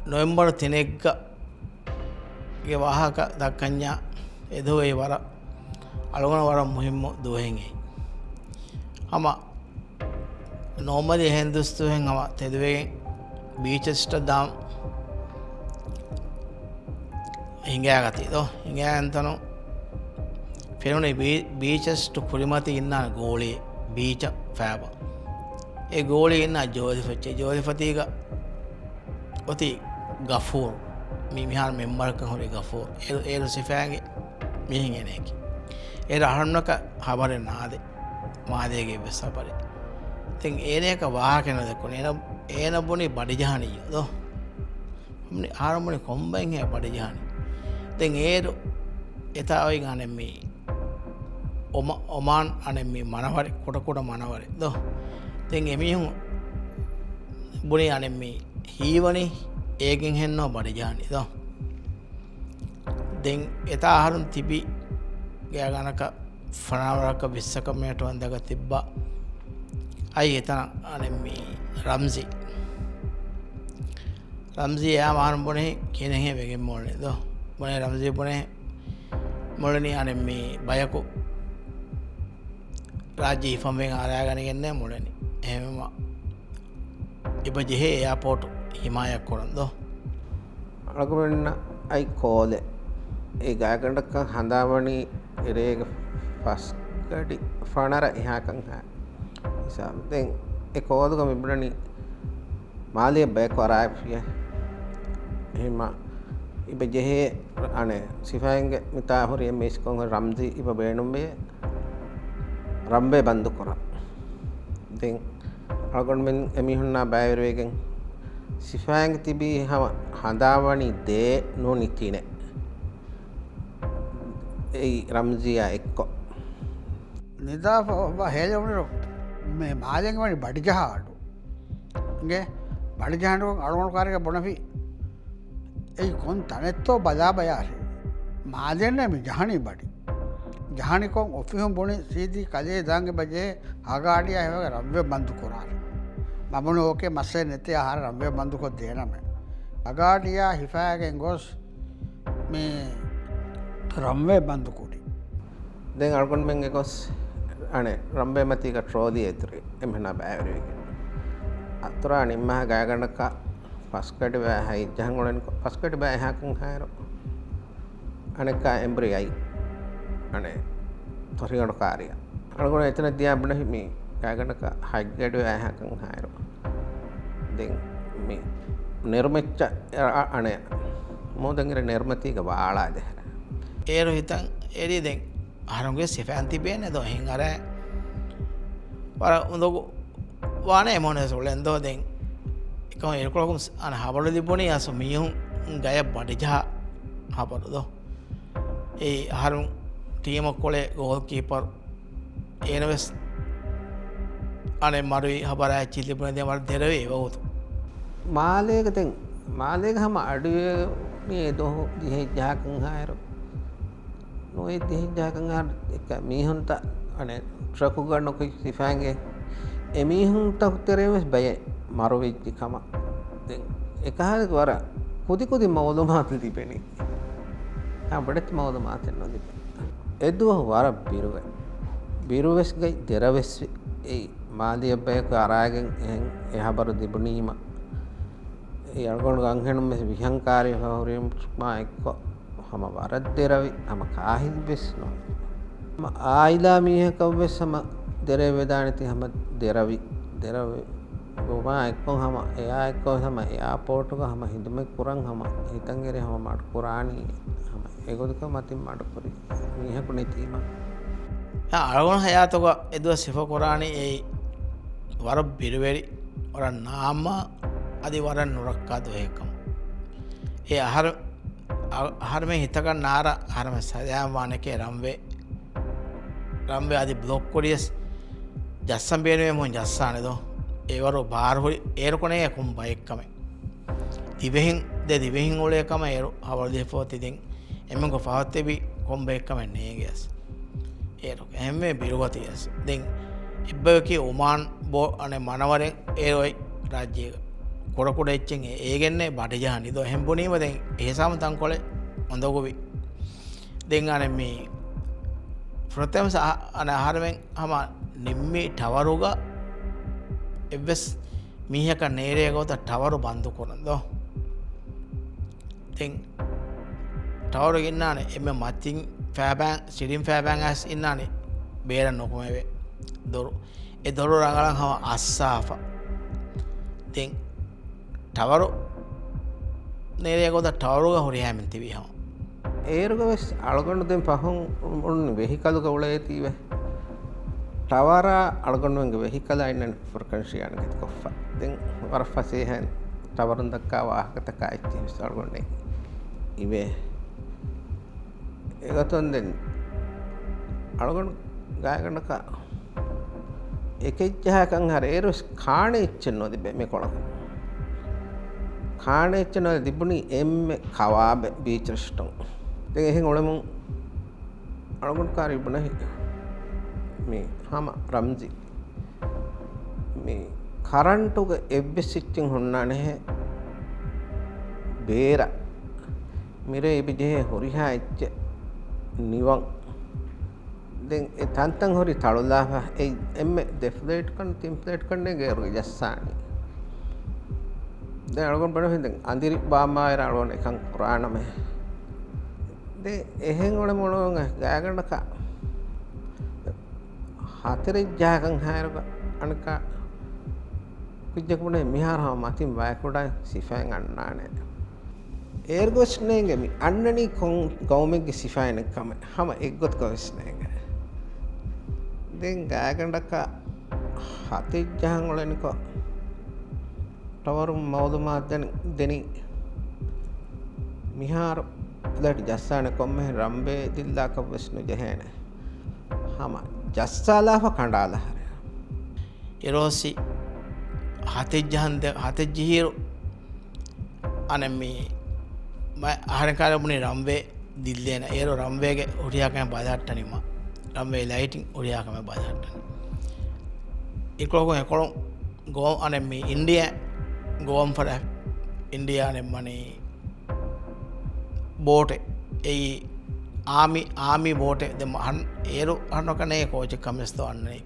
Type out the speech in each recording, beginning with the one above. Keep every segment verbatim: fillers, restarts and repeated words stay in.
ނޮވެމްބަރު ތިނެއްގަ ގެ ވާހަކަ ދައްކަންޏާ އެދުވަހު ވަރަށް އަޅުގަނޑަށް ވަރަށް މުހިއްމު ދުވަހެއް. ހަމަ ނޯމަލީ އެހެން ދުވަސް ދުވަހެއް ހަމަ ތެދުވެގެން ބީޗަށްޓަށް ދާން ހިނގާގަތީ ދޯ. ހިނގާގެން ތަނު ފެނުނީ ބީ-، ބީޗަށްޓު ކުރިމަތި އިންނާނެ ގޯޅި ބީޗަށް ފައިބަ. އެ ގޯޅި އިންނާ ޖޯލިފައްޗެއް. ޖޯލިފަތީގަ އޮތީ ގަފޫރު. މި-، މިހާރު މެމްބަރަކަށް ހުރި ގަފޫރު. އޭރު، އޭރު ސިފައިންގެ މީހެއް އޭނައަކީ. އޭރު އަހަރުންނަކަށް ހަބަރެއް ނާދޭ. މާލޭގެ އެއްވެސް ހަބަރެއް. ދެން އޭނައަކަށް ވާހަކަ ނުދެއްކުނު. އޭނަ، އޭނަ ބުނީ ބަޑިޖަހަނިއްޔޯ ދޯ. އަހަރުން ބުނީ ކޮންބައެއްހޭ ބަޑިޖަހަނީ. ދެން އޭރު އެތާ އޮތް އަނެއް މީ އޮމ-، އޮމާން އަނެއް މީ މަނަވަރެއް، ކުޑަކުޑަ މަނަވަރެއް ދޯ. ދެން އެމީހުން ބުނީ އަނެއް މީ ހީވަނީ އޭގެންހެންނޯ ބަޑިޖަހަނީ ދޯ. ދެން އެތާ އަހަރުން ތިބި ގާތްގަނޑަކަށް ފަނަރަ ވަރަކަށް ވިއްސަކަށް މީޓަރު އަނދަގަ ތިއްބާ އައި އެތަނަށް އަނެއް މީ ރަމްޒީ. ރަމްޒީ އެއާ އަހަރުން ބުނެ ކިހިނެއްހޭ ވެގެން މޮޅެނީ ދޯ. ބުނެ ރަމްޒީ ބުނެ މޮޅެނީ އަނެއް މީ ބަޔަކު ރާއްޖެ ހިފަންވެގެން އަރާގަނެގެންނޭ މޮޅެނީ. އެހެންވީމަ އިބަ ޖެހޭ އެއާޕޯޓު ހިމާޔަތް ކުރަން ދޯ. އަޅުގަނޑުމެންނަށް އައި ކޯލެއް. އެ ގާތްގަނޑަކަށް ހަނދާންވަނީ ރޭގެ ފަސް ގަޑި ފަނަރަ އެހާކަން ހާ ހިސާބު. ދެން އެ ކޯލުގަ މިބުނަނީ މާލޭ ބަޔަކު އަރާފިޔޭ. އެހެންމަ އިބަ ޖެހޭ އަނެއް ސިފައިންގެ މިތާ ހުރި އެއް މީސްކޮން ހުރި ރަމްޒީ އިބަ ބޭނުންވޭ ރަންވޭ ބަންދު ކުރަން. ދެން އަޅުގަނޑުމެން އެމީހުންނާ ބައިވެރިވެގެން ސިފައިންގެ ތިބީ ހަމަ ހަނދާންވަނީ ދޭއް ނޫނީ ތިނެއް. އެއީ ރަމްޒީއާ އެއްކޮށް. ނިދާފަ ހޭލެވުނު މޭ މާލޭގެ ވަނީ ބަޑިޖަހާ އަޑު. އިނގޭ ބަޑިޖަހަން އަޅުގަނޑު ކާރިގަ ބުނަފި. އެއީ ކޮން ތަނެއްތޯ ބަލާ ބަޔާށޭ. މާލޭންނޭ މި ޖަހަނީ ބަޑި. ޖަހަނިކޮށް އޮފީހުން ބުނި ސީދީ ކަލޭ ދާން އިބަ ޖެހޭ ހަގާޑިއާ ހިފާގެން ރަންވޭ ބަންދު ކުރާނެ. މަ ބުނި އޯކޭ މައްސަލައެއް ނެތޭ އަހަރެން ރަންވޭ ބަންދުކޮށް ދޭނަމޭ. ހަގާޑިއާ ހިފާގެން ގޮސް މި ރަންވޭ ބަންދު ކުރި. ދެން އަޅުގަނޑުމެން އެ ގޮސް އަނެއް ރަންވޭ މަތީގަ ޓްރޯލީ އެތުރި އެމީހުންނާ ބައިވެރިވެގެން. އަތުރާ ނިންމާ ގާތްގަނޑަކަށް ފަސްގަޑި ބައި ހައި ޖަހަން އުޅެނިކޮށް، ފަސްގަޑި ބައި އެހާކަން ހާއިރު އަނެއްކާ އެނބުރި އައި އަނެއް ތޮށިގަނޑު ކާރިއަށް. އަޅުގަނޑު އެތަނަށް ދިޔާ ބުނެފި މި ގާތްގަނޑަކަށް ހަތްގަޑި ބައި އެހާކަން ހާއިރު. ދެން މި ނެރުމެއްޗަށް އަ-، އަ-، އަނެއް މޫދަނގިރ ނެރުމަތީގަ ވާޅާ ދެހަރ. އޭރު ހިތަށް އެރީ ދެން އަހަރުންގެ ސިފައިން ތިބޭނެ ދޯ ހިނގަރޭ. ވަރަށް އުނދަގޫ ވާނެ އެމޯނެސް އުޅެން ދޯ ދެން. އެކަމަ އިރުކޮޅަކުން އަނެއް ހަބަރު ލިބުނީ އަސް މީހުން ގަޔަށް ބަޑިޖަހާ ހަބަރު ދޯ. އެ އަހަރުން ޓީމަށް ކޮޅޭ ގޯލް ކީޕަރު އޭނަވެސް އަނެއް މަރުވި ހަބަރާ އެއްޗި ލިބުނެ ދެ ވަރަށް ދެރަވޭ ވަގުތު. މާލޭގަ ދެން، މާލޭގަ ހަމަ އަޑުއެ މި އެ ދުވަހު ދިހައެއް ޖަހާކަން ހާއިރު. ނުވައެއް ދިހައެއް ޖަހާކަން ހާއިރު އެކަ މީހުންތައް އަނެއް ޓްރަކުގަ ނުކުތް ސިފައިންގެ އެ މީހުންތަކު ތެރޭ ވެސް ބައެއް މަރުވެއްޖެ ކަމަށް. ދެން އެކަހަލަ ވަރަށް ކުދި ކުދި މައުލޫމާތު ލިބެނީ. ހާ، ބޮޑެތި މައުލޫމާތެއް ނުލިބޭ. އެ ދުވަހު ވަރަށް ބިރުވެ. ބިރުވެސް ގަތް ދެރަވެސްވި. އެއީ މާލޭ ބަޔަކު އަރާގެން އެހެން އެ ހަބަރު ލިބުނީމަ. އެ އަޅުގަނޑު އަންހެނުން ވެސް ވިހަން ކާރި ހުރީމާ އެއްކޮށް ހަމަ ވަރަށް ދެރަވި، ހަމަ ކާހިލް ވެސް ނޫން. ހަމަ އާއިލާ މީހަކަށް ވެސް ހަމަ ދެރަވެދާނެތީ ހަމަ ދެރަވި، ދެރަވި ވުމާ އެއްކޮށް ހަމަ އެއާ އެއްކޮށް ހަމަ އެއާޕޯޓުގަ ހަމަ ހިދުމަތް ކުރަން ހަމަ ހިތަށް އެރި ހަމަ މަޑު ކުރާނީ ހަމަ އެގޮތަކަށް މަތިން މަޑު ކުރި މީހަކު ނެތީމަ. އަޅުގަނޑު ހަޔާތުގަ އެދުވަސް ސިފަ ކުރާނީ އެއީ ވަރަށް ބިރުވެރި، ވަރަށް ނާމާ، އަދި ވަރަށް ނުރައްކާ ދުވަހެއްކަމަށް. އެ އަހަރު، އަ-، އަހަރުމެން ހިތަކަށް ނާރާ އަހަރުމެން ސަލާމް ވާނެކޭ ރަންވޭ، ރަންވޭ އަދި ބްލޮކް ކުރިޔަސް ޖައްސަން ބޭނުމޭ މުހުން ޖައްސާނެ ދޯ. އެވަރު ބާރު ހުރި އޭރު ކޮނެ ކޮން ބައެއްކަމެއް. ދިވެހިން، ދެ ދިވެހިން އުޅޭ ކަމަށް އޭރު ހަވަރު ދީފަ އޮތީ ދެން އެމެންގެ ފަހަތެބި ކޮން ބައެއްކަމެއް ނޭނގެޔަސް. އޭރު އެހެންވެ ބިރުގަތިޔަސް. ދެން އެއްބަޔަކީ އޮމާން ބޯ އަނެއް މަނަވަރެއް އޭރު އޮތް ރާއްޖޭގަ. ކުޑަކުޑަ އެއްޗެއް އޭގެންނޭ ބަޑިޖަހަން އިދޯ. އެހެން ބުނީމަ ދެން އެހިސާބުން ތަންކޮޅެއް އޮނދޮގުވި. ދެން އަނެއް މި ފުރަތަމަ ސަ-، އަނެއް އަހަރެމެން ހަމަ ނިންމި ޓަވަރުގަ އެއްވެސް މީހަކަށް ނޭރޭ ގޮތަށް ޓަވަރު ބަންދު ކުރަން ދޯ. ދެން ޓަވަރު އިންނާނެ އެންމެ މަތިން ފައިބައިން، ސިޑިން ފައިބައިން އައިސް އިންނާނެ ބޭރަށް ނުކުމެވޭ ދޮރު. އެ ދޮރު ރަނގަޅަށް ހަމަ އައްސާފަ. ދެން ޓަވަރު ނޭރޭ ގޮތަށް ޓަވަރުގަ ހުރިހާ އެންމެން ތިބީ ހަމަ. އޭރުގަ ވެސް އަޅުގަނޑު ދެން ފަހުން އުން ވެހިކަލުގަ އުޅޭތީވެ. ޓަވަރާ އަޅުގަނޑުމެންގެ ވެހިކަލާ އިންނަން ފުރަކަން ޝިޔާން ގެތިކޮށްފަ. ދެން ވަރަށް ފަސޭހައިން ޓަވަރުން ދައްކާ ވާހަކަތަކާ އެއްޗެއް ވެސް އަޅުގަނޑު އިވޭ. އެގޮތުން ދެން އަޅުގަނޑު ގާތްގަނޑަކަށް އެކެއްޖަހާކަން ހަރ އޭރުވެސް ކާނެ އެއްޗެއް ނުލިބޭ މިކޮޅަކު. ކާނެ އެއްޗެއް ނުލިބުނީ އެންމެ ކަވާބެ ބީޗް ރެސްޓޯން. ދެން އެހެން އުޅެމުން އަޅުގަނޑު ކާރި ބުނެހި މި ހަމަ ރަމްޒީ. މި ކަރަންޓުގެ އެއްވެސް ސްވިޗެއް ހުންނާނެހެ ބޭރަށް. މިރޭ އިބިޖެހޭ ހުރިހާ އެއްޗެއް ނިވަން. ދެން އެ ތަންތަން ހުރި ތަޅުލާފަ އެ އެންމެ ދެ ފްލެޓްކަން ތިން ފްލެޓްކަން ގޭރުގެ ޖައްސާނީ. ދެން އަޅުގަނޑު ބުނެފިން ދެން އަނދިރި ބާމާއިރަށް އަޅުގަނޑު އެކަން ކުރާނަމޭ. ދެން އެހެން އުޅެމުނު ގާތްގަނޑަކަށް ހަތަރެއް ޖަހާކަން ހާއިރުގަ އަނެއްކާ ކުއްޖަކު ބުނޭ މިހާރު ހަމަ މަތިން ވަޔަކުޑައިން ސިފައިން އަންނާނެ. އޭރުގަ ވެސް ނޭނގެ މި އަންނަނީ ކޮން ގައުމެއްގެ ސިފައިނެއް ކަމެއް ހަމަ އެއްގޮތަކަށް ވެސް ނޭނގެ. ދެން ގާތްގަނޑަކަށް ހަތަރެއް ޖަހަން އުޅެނިކޮށް ޓަވަރުން މައުލޫމާތު ދެނި، ދެނީ މިހާރު ފްލެޓް ޖައްސާނެ ކޮންމެހެން ރަންވޭ ދިއްލާކަށް ވެސް ނުޖެހޭނެ. ހަމަ ޖައްސާލާފަ ކަނޑާލާ ހަރެއް. އިރޯސި ހަތެއް ޖަހަން ދެ-، ހަތެއް ޖެހިއިރު އަނެއް މި މަ-، އަހަރެން ކާރި ބުނީ ރަންވޭ ދިއްލޭނެ. އޭރު ރަންވޭގެ ހުރިހާ ކަމެއް ބަލަހައްޓަނީމަ. ރަންވޭ ލައިޓިން ހުރިހާ ކަމެއް ބަލަހައްޓަނީ. އިކޮޅަކުން އެކޮޅުން ގޯ-، އަނެއް މި އިންޑިއާ ގޯވަން ފަރާ އިންޑިއާ އަނެއް މަނީ ބޯޓެއް. އެއީ އާމީ، އާމީ ބޯޓެއް. ދެ މަ-، އޭރު އަހަންނަކަށް ނޭ ކޯޗެއް ކަމެސް ދޯ އަންނަނީ.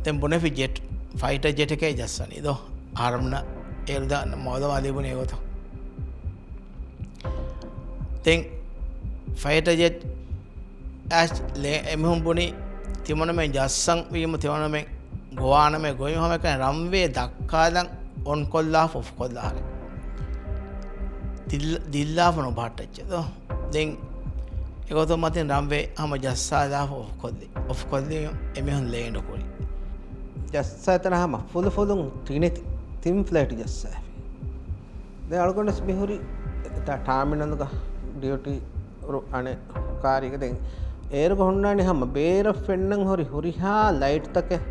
ދެން ބުނެފި ޖެޓް، ފައިޓަ ޖެޓެކޭ ޖައްސަނީ ދޯ. އަހަރެންނަށް އޭރު ދާ މައުލޫމާތު ލިބުނީ އެގޮތަށް. ދެން ފައިޓަ ޖެޓް އަސް ލޭ-، އެމީހުން ބުނީ ތިމަންމެން ޖައްސަން ވީމަ ތިމަންމެން ގޮވާނަމޭ ގޮވީމަ ހަމައެކަނި ރަންވޭ ދައްކާލަން އޮންކޮށްލާފަ އޮފްކޮށްލާ ހަރެ. ދިއްލަ-، ދިއްލާފަ ނުބަހައްޓައްޗެ ދޯ. ދެން އެގޮތުން މަތިން ރަންވޭ ހަމަ ޖައްސާލާފަ އޮފްކޮށްލި. އޮފްކޮށްލި އެމީހުން ލޭންޑު ކުރި. ޖައްސާ ތަނަ ހަމަ ފުލުފުލުން ތިނެތި، ތިން ފްލައިޓް ޖައްސާފި. ދެން އަޅުގަނޑު ވެސް މިހުރި އެތާ ޓާމިނަލުގަ ޑިއުޓީ ރު-، އަނެއް ކާރީގަ ދެން އޭރުގަ ހުންނާނީ ހަމަ ބޭރަށް ފެންނަން ހުރި ހުރިހާ ލައިޓްތަކެއް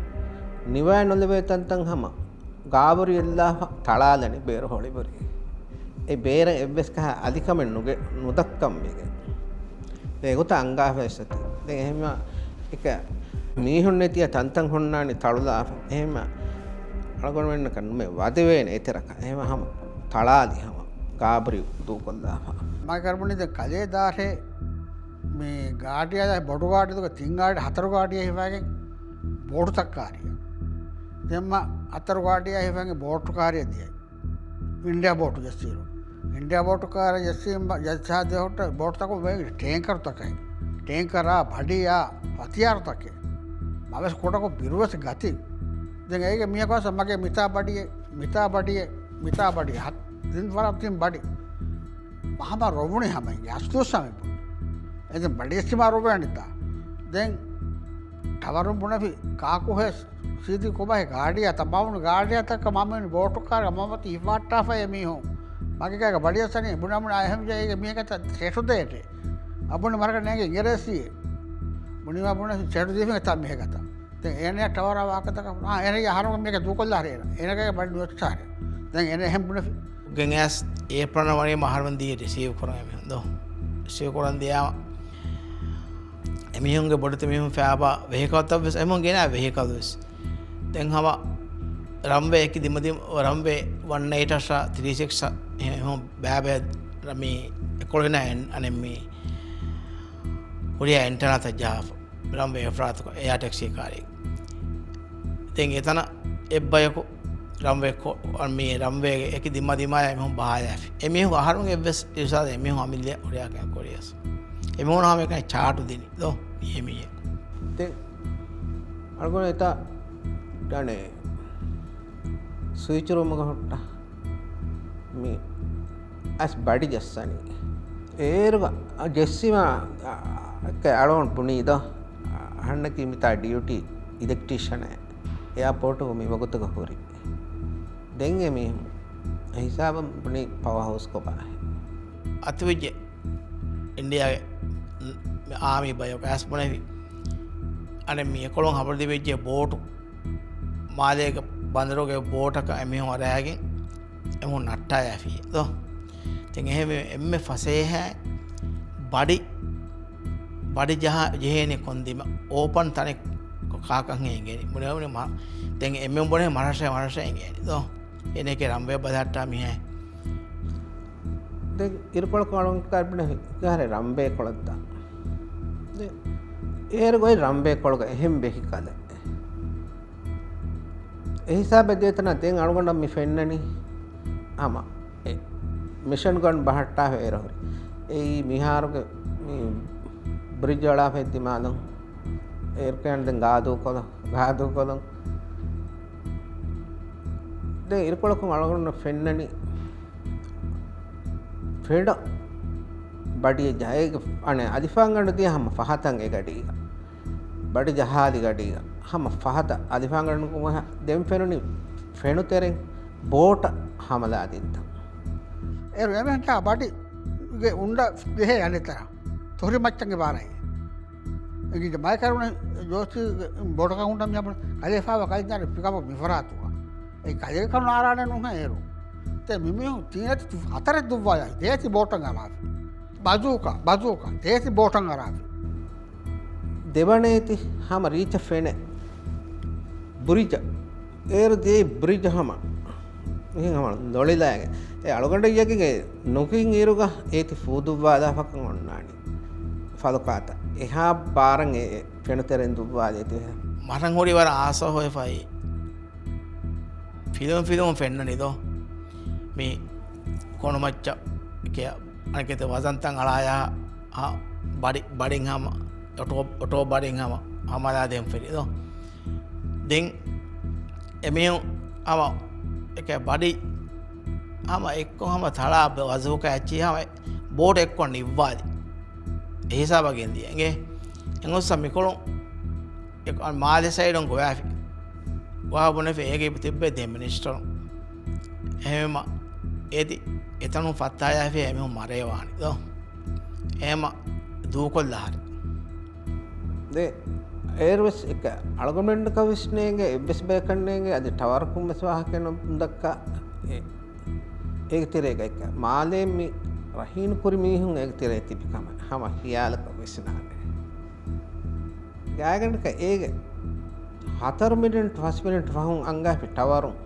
ނިވާ ނުލެވޭ ތަންތަން ހަމަ ގާބުރި އެއްލާފަ ތަޅާލަނީ ބޭރު ހޮޅިބުރި. އެ ބޭރަށް އެއްވެސް ކަހަ އަލިކަމެއް ނުގެ-، ނުދައްކަންވީގެން. ދެން އެގޮތަށް އަންގާފަ އެއްސަތި. ދެން އެހެންވީމަ އެކަ މީހުން ނެތިއްޔާ ތަންތަން ހުންނާނީ ތަޅުލާފަ. އެހެންވީމަ އަޅުގަނޑުމެންނަކަށް ނުމެ ވަދެވޭނެ އެތެރަކަށް. އެހެންވީމަ ހަމަ ތަޅާލި ހަމަ ގާބުރި ދޫކޮށްލާފަ. މާ ކަރުބުނީ ދެން ކަލޭ ދާށޭ މި ގާޑިއާ ބޮޑު ގާޑިދުގަ ތިން ގާޑި ހަތަރު ގާޑިއާ ހިފާގެން ބޯޓުތައް ކާރިއަށް. ދެންމަ ހަތަރު ގާޑިއާ ހިފާގެން ބޯޓު ކާރިއަށް ދިޔައީ. އިންޑިއާ ބޯޓު ޖެއްސީރު. އިންޑިއާ ބޯޓު ކާރަށް ޖެއްސީ ބަ-، ޖައްސާ ދެ ހޮޓަ ބޯޓުތަކުން ވޭ ޓޭންކަރުތަކެއް. ޓޭންކަރާ، ބަޑިއާ، ހަތިޔާރުތަކެއް. މަވެސް ކުޑަކޮށް ބިރުވެސް ގަތި. ދެން އޭގެ މީހަކު އަސް މަގޭ މިތާ ބަޑިއެއް، މިތާ ބަޑިއެއް، މިތާ ބަޑިއެއް. ހަ-، ތިން ފަރާތް ތިން ބަޑި. ހަމަ ރޮވުނީ ހަމަ އެނގޭ އަސްތޫސް ހަމަ ބުނި. އެ ދެން ބަޑިއެއްސިމާ ރޮވޭނިތާ. ދެން ޓަވަރުން ބުނެފި ކާކުހެސް ސީދީ ކޮބާހޭ ގާޑިއާ ތަ މަވުނު ގާޑިއާ ތައްކަ މަމެން ބޯޓު ކާރަ މަމަތި ހިފާއްޓާފައޭ މީހުން. މަގޭ ގާގަ ބަޑިއަސް އަނީ ބުނަމުނާ އެހެން ޖައިގެ މީހަކަތަ ސެޓު ދޭޓެ. އަބުނި މަރަކަ ނޭނގެ އިނގިރޭސީ. ބުނީމާ ބުނެ ސެޓު ދީފިނގ ތަ މީހަކަތަ. ދެން އޭނަޔާ ޓަވަރާ ވާހަކަތަކަށް، އާ، އޭނަޔާ އަހަރުގެ މީހަކަށް ދޫކޮށްލާ ހަރޭ އޭނަ. އޭނަގެ ބަޑި ނުއެއްޗާރެ. ދެން އޭނަ އެހެން ބުނެފި. ގެން އައިސް އޭޕްރަނަށް ވަނީ މަހަރުމެން ދީ ރިސީވް ކުރަން އެމީހުން ދޯ. ރިސީވް ކުރަން ދިޔާ އެމީހުންގެ ބޮޑެތި މީހުން ފައިބާ ވެހިކަލްތައް ވެސް، އެމީހުން ގެނައި ވެހިކަލް ވެސް. ދެން ހަމަ ރަންވޭ އެކި ދިމަދިމަ، ރަންވޭ ވަން އެއިޓް އަށް ތްރީ ސިކްސް އަށް އެހެން ބައިބައި މި އެކޮޅުން އެން-، އަނެއް މި ހުރިހާ އެންޓެނާތައް ޖަހާފަ. ރަންވޭ އެފްރާތުގަ އެއާ ޓެކްސީ ކާރި. ދެން އެތަނަށް އެއްބަޔަކު ރަންވޭ ކޮ-، މި ރަންވޭގެ އެކި ދިމަދިމާޔަށް އެމީހުން ބަހާލާފި. އެމީހުން އަހަރުމެން އެއްވެސް އިރުސާލަށް އެމީހުން އަމިއްލަ ހުރިހާ ކަމެއް ކުރިޔަސް. އެމީހުން ހަމަ އެކަން ޗާޓު ދިނީ ދޯ މި އެމީހެއް. ދެން އަޅުގަނޑު އެތާ ގަނެ ސުއިޗުރޫމުގަ ހުއްޓާ. މި އަސް ބަޑި ޖައްސަނީ. އޭރުގަ ޖެއްސިމާ، އަ، އަޅުގަނޑު ބުނީ ދޯ، އަހަންނަކީ މިތާ ޑިއުޓީ އިލެކްޓްރީޝަނެއް އެއާޕޯޓުގަ މި ވަގުތުގަ ހުރި. ދެން އެމީހުން އެ ހިސާބަށް ބުނީ ޕަވަރ ހައުސް ކޮބާ. އަތުވެއްޖެ އިންޑިޔާގެ އާމީ ބަޔަކު އަސް ބުނެފި. އަނެއް މި އެކޮޅުން ހަބަރު ދެވިއްޖެ ބޯޓު މާލޭގެ ބަނދަރުގެ ބޯޓަކަށް އެމީހުން އަރާގެން އެމީހުން ނައްޓާލާފި ދޯ. ދެން އެހެންވެ އެންމެ ފަސޭހަ ބަޑި، ބަޑި ޖަހާ ޖެހޭނީ ކޮން ދިމަ އޯޕަން ތަނެއް ކާކަށް އެނގޭނީ. ބުނެވުނީ މަ-، ދެން އެންމެން ބުނޭ މަރަށޭ، މަރަށޭ އެނގޭނީ ދޯ. އޭނައަކީ ރަންވޭ ބަލަހައްޓާ މީހެއް. ދެން އިރުކޮޅަކު އަޅުގަނޑު ބުނެ ހި-، ހިނގާހަރެ ރަންވޭ ކޮޅަށްދާ. ދެން އޭރު ގޮތް ރަންވޭ ކޮޅުގަ އެހެން ބެހި ކަލެއް. އެ ހިސާބެއް ދޭތަނަށް ދެން އަޅުގަނޑަށް މި ފެންނަނީ ހަމަ އެ މިޝަން ގަން ބަހައްޓާފަ އޭރު ހުރި. އެއީ މިހާރުގެ މި ބްރިޖް އަޅާފައި ދިމާލުން. އޭރު ކިޔާން ދެން ގާދޫކޮލު، ގާދޫކޮލުން. ދެން އިރުކޮޅަކުން އަޅުގަނޑަށް ފެންނަނީ ފެންޑަ ބަޑިއެއް ޖަހައިގެ އަނެއް އަލިފާންގަނޑު ދިޔަ ހަމަ ފަހަތަށް އެ ގަޑީގަ. ބަޑި ޖަހާލި ގަޑީގަ ހަމަ ފަހަތަށް އަލިފާންގަނޑު ދެން ފެނުނީ ފެނުތެރެން ބޯޓަށް ހަމަލާދިންތަން. އޭރު އެމެންޓާ ބަޑިގެ އުނޑަށް ޖެހޭ އަނެއް ތަރަށް ތޮހިރި މައްޗަށް ބާރައި. އެގި މައިކަރުނެ ޖޯސީ ބޮޑަކަށް ހުންނަ މިޔަބުނ ކަލޭފާވަ ކަލިދާރި ފިކަމަ މިފަރާތުގަ. އެ ކަލޭ ކަނު އާރާނެ ނުހަ އޭރު. ތެ މިމީހުން ތީނަތި ހަތަރެއް ދުއްވާލާ ދޭތި ބޯޓަށް އަރާފި. ބަޒޫކާ، ބަޒޫކާ، ދޭތި ބޯޓަށް އަރާފި. ދެވަނައިތި ހަމަ ރީޗަށް ފެނެ. ބުރިޖަށް. އޭރު ދިޔައީ ބްރިޖަށް ހަމަ. މިހެން ހަމަ ނޮޅިލައިގެން. އެ އަޅުގަނޑަށް ޔަގީން އެ ނުކިން އިރުގަ އޭތި ފޫދުއްވާލާފަކަން އޮންނާނީ. ފަލުކާތަ. އެހާ ބާރަށް އެ ފެނުތެރެން ދުއްވާލޭތި. މަރަން ހުރި ވަރަށް އާސަ ހޮވެފައި. ފިލުން ފިލުން ފެންނަނީ ދޯ. މި ކޮނޑުމައްޗަށް ކެ-، އަނެކެތެ ވަޒަންތައް އަޅާޔާ ހަ-، ބަޑި-، ބަޑިން ހަމަ، އޮޓޯ، އޮޓޯ ބަޑިން ހަމަ، ހަމަލާ ދޭން ފެރި ދޯ. ދެން އެމީހުން ހަމަ އެކެ ބަޑި ހަމަ އެއްކޮށް ހަމަ ތަޅާ ބަ-، ވަޒޫކަ އެއްޗި ހަމަ ބޯޓް އެއްކޮށް ނިއްވާލި. އެ ހިސާބަށް ގެންދިޔަ އިނގޭ. އެނގޮއްސަ މިކޮޅުން އެ-، މާލެ ސައިޑުން ގޮވާފި. ގޮވާ ބުނެފި އޭގެ ތިއްބެ ދެ މިނިސްޓަރު. އެހެންވީމަ އޭތި އެތަނުން ފައްތާލާފި އެމީހުން މަރައިވާނެ ދޯ. އެހެންވީމަ ދޫކޮށްލާ ހަރެ. ދެ އޭރުވެސް އެކަ އަޅުގަނޑުމެންނަކަށް ވެސް ނޭނގެ އެއްވެސް ބަޔަކަށް ނޭނގެ އަދި ޓަވަރަކުން ވެސް ވާހަކަ ނު-، ނުދައްކާ އެ-، އޭގެ ތެރޭގަ އެކަ މާލޭ މި ރަހީނު ކުރި މީހުން އޭގެ ތެރޭ ތިބި ކަމަށް ހަމަ ހިޔާލަކަށް ވެސް ނާނެ. ގާތްގަނޑަކަށް އޭގެ ހަތަރު މިނިޓް ފަސް މިނިޓް ފަހުން އަންގާފި ޓަވަރުން.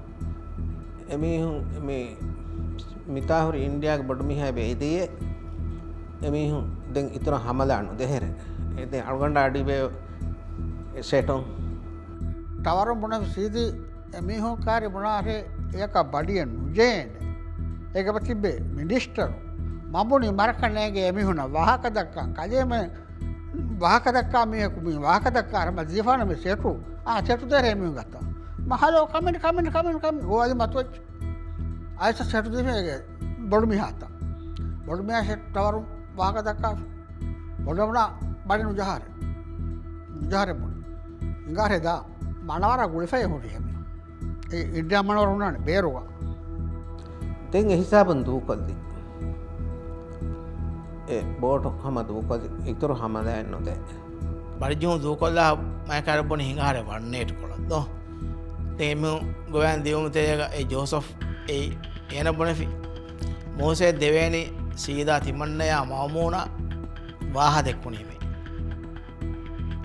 އެމީހުން މި-، މިތާ ހުރި އިންޑިޔާގެ ބޮޑު މީހާ އެބަ އެދިޔޭ. އެމީހުން ދެން އިތުރަށް ހަމަލާ ނުދޭހެރެ. އެ ދެން އަޅުގަނޑާ އަޑިބޭ ސެޓުން. ޓަވަރުން ބުނެފި ސީދީ އެމީހުން ކާރި ބުނާހެ އެޔަކަށް ބަޑިއެއް ނުޖޭނެ. އޭގެ ތިއްބެ މިނިސްޓަރު. މަ ބުނި މަރަކަށް ނޭނގޭ އެމީހުނަށް ވާހަކަ ދައްކަން. ކަލޭމެ ވާހަކަ ދައްކާ މީހަކު މި ވާހަކަ ދައްކާ އަރަމަ ދީފާނަ މި ސެޓު. އާ، ސެޓު ދޭރޭ މީހުން ގަތާ. މަ ހަލޯ ކަމެން، ކަމެން، ކަމެން، ކަމެން. ގޯ އަދި މަތުވެއްޖެ. އައިސަ ސެޓު ދީފި އޭގެ ބޮޑު މީހާތަ. ބޮޑު މީހާ ސެޓު ޓަވަރު ވާހަކަ ދައްކާ. ބޮޑު ބުނާ ބަޑި ނުޖަހާރެ. ނުޖަހާރެ ބުނި. ހިނގާރެ ދާ. މަނަވަރަށް ގުޅިފައި ހުރި ހެމި. އެ އިންޑިޔާ މަނަވަރު ހުންނާނެ ބޭރުގަ. ދެން އެ ހިސާބުން ދޫކޮށްލި. އެ ބޯޓު ހަމަ ދޫކޮށްލި. އިތުރު ހަމަލާއެއް ނުދޭ. ބަޑިޖޫން ދޫކޮށްލާ މައިކާރަށް ބުނި ހިނގާރެ ވަންނޭޓް ކޮޅަށް ދޯ. ދެން އެމީހުން ގޮވައިން ދިޔުމު ތެރޭގަ އެ ޖޯސަފް އެ އޭނަ ބުނެފި. މޫސޭ ދެވޭނީ ސީދާ ތިމަންނަޔާ މައުމޫނާ ވާހަ ދެއްކުނީމޭ.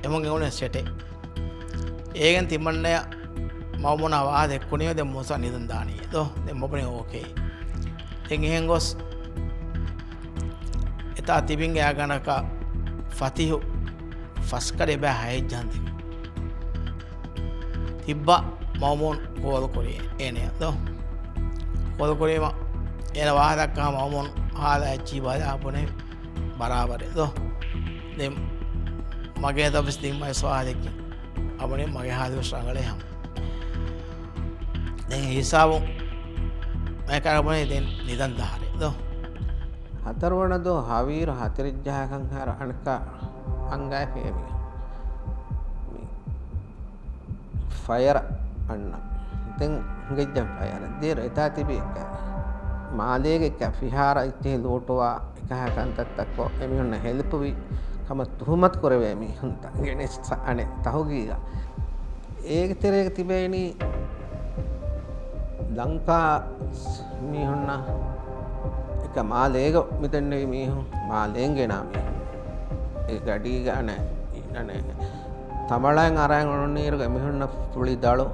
އެމުން އެ އުޅެން ސެޓެއް. އޭގެން ތިމަންނަޔަށް މައުމޫނާ ވާހަކަ ދެއްކުނީމަ ދެން މޫސާ ނިދަން ދާނީ ދޯ؟ ދެން މަ ބުނި އޯކޭ. ދެން އެހެން ގޮސް އެތާ ތިބިން އެއާ ގަނޑަކަށް ފަތިހު ފަސްކަރި ބައި ހައެއް ޖަހަން ތިބި. ތިއްބާ މައުމޫން ކޯލު ކުރީ އޭނަޔަށް ދޯ؟ ކޯލު ކުރީމަ އޭނަ ވާހަކަ ދައްކާ މައުމޫން ހާލާ އެއްޗިހި ބަލާ ބުނެ ބަރާބަރެއް ދޯ؟ ދެން މަގޭ ހަދަފަސް ދިން މައިސް ވާހަކަ ދެއްކިން. އަބަނި މަގޭ ހާލުވެސް ރަނގަޅޭ ހަމަ. ދެން ހިސާބު މައިކަރަބަނީ ދެން ނިދަން ދާރެ ދޯ؟ ހަތަރުވަނަ ދޯ ހަވީރު ހަތެރިއްޖަހަކަށް ހަރ އަނެކާ އަނގާ ފޭވި. މި ފަޔަރ އަންނަ. ދެން ހިނގައްޖަން ފަޔަރ. ދޭރު އެތާ ތިބި އެއްކަ މާލޭގެ އެއްކަ ފިހާރަ އިއްޗެހި ލޫޓުވާ އެކަހަ ކަންތައްތަކޮށް އެމީހުންނަށް ހެލްޕުވި ކަމަށް ތުހުމަތު ކުރެވޭ މީހުންތައް ގެނެސް އަނެއް ތަހުގީގަ. އޭގެ ތެރޭގަ ތިބޭނީ ލަންކާ މީހުންނަށް އެކަ މާލޭގަ މިދެންނެވި މީހުން، މާލޭން ގެނާ މީހުން. އެ ގަޑީގަ އަނެއް، އަނެއް ތަމަޅައިން އަރައިން އުޅުނީރުގަ މިހުންނަ ފުޅި ދަޅު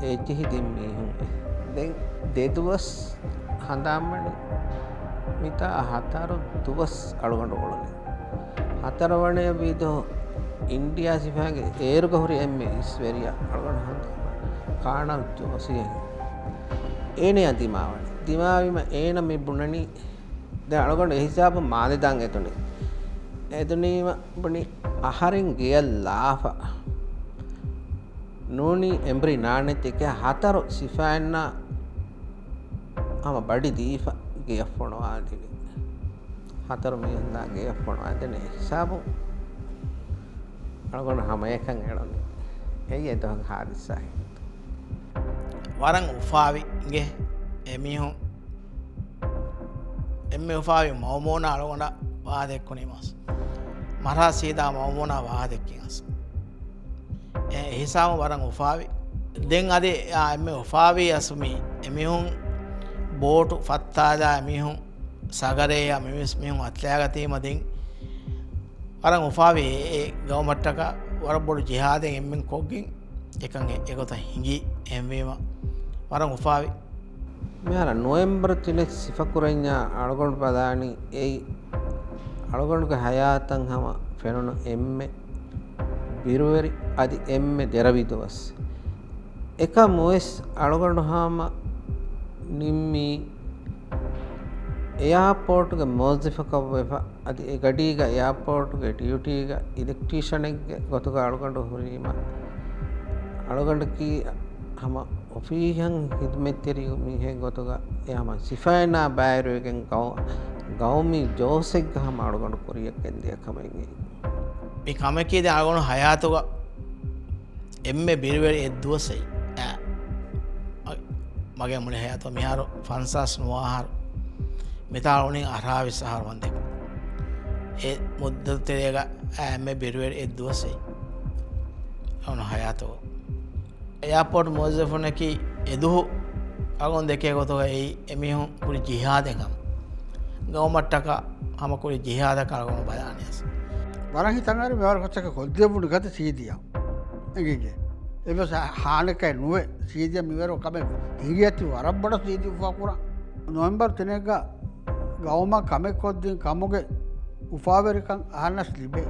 އޭތިހި ދިން މީހުން. ދެން ދެދުވަސް ހަނދާންމެނު މިތާ ހަތަރު ދުވަސް އަޅުގަނޑު އުޅުނީ. ހަތަރުވަނަޔަށް ވީދޯ އިންޑިއާ ސިފައިންގެ އޭރުގަ ހުރި އެންމެ އިސްވެރިޔާ އަޅުގަނޑު ހަނދާން ކާނަލް ޖޯސިއެއް. އޭނަޔާ ދިމާވަނީ. ދިމާވީމަ އޭނަ މި ބުނަނީ ދެން އަޅުގަނޑު އެހިސާބުން މާލެ ދާން އެދުނީ. އެދުނީމަ ބުނި އަހަރެން ގެޔަށް ލާފަ. ނޫނީ އެނބުރި ނާނެތިކެ ހަތަރު ސިފައިންނާ ހަމަ ބަޑި ދީފަ ގެޔަށް ފޮނުވާދިނީ. ހަތަރު މީހުންނާ ގެޔަށް ފޮނުވާދިނީ އެހިސާބުން އަޅުގަނޑު ހަމައެކަން އެޅުނީ. އެއީ އެދުވަހު ހާދިސާ ހިނގި. ވަރަށް އުފާވި ގެ އެމީހުން އެންމެ އުފާވި މައުމޫނާ އަޅުގަނޑަށް ވާހަކަ ދެއްކުނީމަސް. މަރާ ސީދާ މައުމޫނާ ވާހަކަ ދެއްކިން އަސް. އެ ހިސާބު ވަރަށް އުފާވި. ދެން އަދި އާ އެންމެ އުފާވީ އަސް މި އެމީހުން ބޯޓު ފައްތާލާ އެމީހުން ސަގަރޭއާ މިވެސް މީހުން އަތްލައިގަތީމަ ދެން ވަރަށް އުފާވި އެ، އެ ގައުމަށްޓަކާ ވަރަށް ބޮޑު ޖިހާދެއް އެންމެން ކޮށްގެން އެކަން އެ، އެގޮތަށް ހިނގި އެހެންވީމަ ވަރަށް އުފާވި. މިހާރު ނޮވެމްބަރު ތިނެއް ސިފަކުރަންޏާ އަޅުގަނޑު ބަލާނީ އެއީ އަޅުގަނޑުގެ ހަޔާތަށް ހަމަ ފެނުނު އެންމެ ބިރުވެރި އަދި އެންމެ ދެރަވި ދުވަސް. އެކަމުވެސް އަޅުގަނޑު ހަމަ ނިންމީ އެއާޕޯޓުގެ މުވައްޒަފަކަށްވެފަ. އަދި އެ ގަޑީގަ އެއާޕޯޓުގެ ޑިއުޓީގަ އިލެކްޓްރީޝަނެއްގެ ގޮތުގަ އަޅުގަނޑު ހުރީމަ، އަޅުގަނޑަކީ ހަމަ އޮފީހަށް ހިދުމަތްތެރި މީހެއް ގޮތުގަ އެ ހަމަ ސިފައިންނާ ބައިވެރިވެގެން ގައު-، ގައުމީ ޖޯސެއްގަ ހަމަ އަޅުގަނޑު ކުރިޔަށް ގެންދިޔަ ކަމެއް. މި ކަމަކީ ދެ އަޅުގަނޑު ހަޔާތުގަ އެންމެ ބިރުވެރި އެއްދުވަސް އެއީ. އާ، މަ-، މަގޭ މުޅި ހަޔާތު މިހާރު ފަންސާސް ނުވާ އަހަރު. މިތާ އުޅުނީ އަށާވީސް އަހަރު ވަންދެން. އެ މުއްދަތު ތެރޭގަ އާ އެންމެ ބިރުވެރި އެއްދުވަސް އެއީ. އަޅުގަނޑު ހަޔާތު. އެއާޕޯޓް މުވައްޒަފުންނަކީ އެދުހު އަޅުގަނޑު ދެކޭ ގޮތުގަ އެއީ އެމީހުން ކުރި ޖިހާދެއް ހަމަ. ގައުމަށްޓަކާ ހަމަ ކުރި ޖިހާދަކަށް އަޅުގަނޑު ބަލާނެ އަސް. ވަރަށް ހިތަށް އަރި މިވަރު ކޮއްޗަކަށް ކޮށްދިޔަ ބުނި ގަތި ސީދީއަށް އެނގިގެ. އެއްވެސް ހާނެކައެއް ނުވެ ސީދީއަށް މިވަރު ކަމެއް ހިނގިއަތި ވަރަށް ބޮޑަށް ސީދީ އުފާކުރާ. ނޮވެމްބަރު ތިނެއްގަ ގައުމަށް ކަމެއް ކޮށްދިން ކަމުގެ އުފާވެރިކަން އަހަންނަސް ލިބޭ.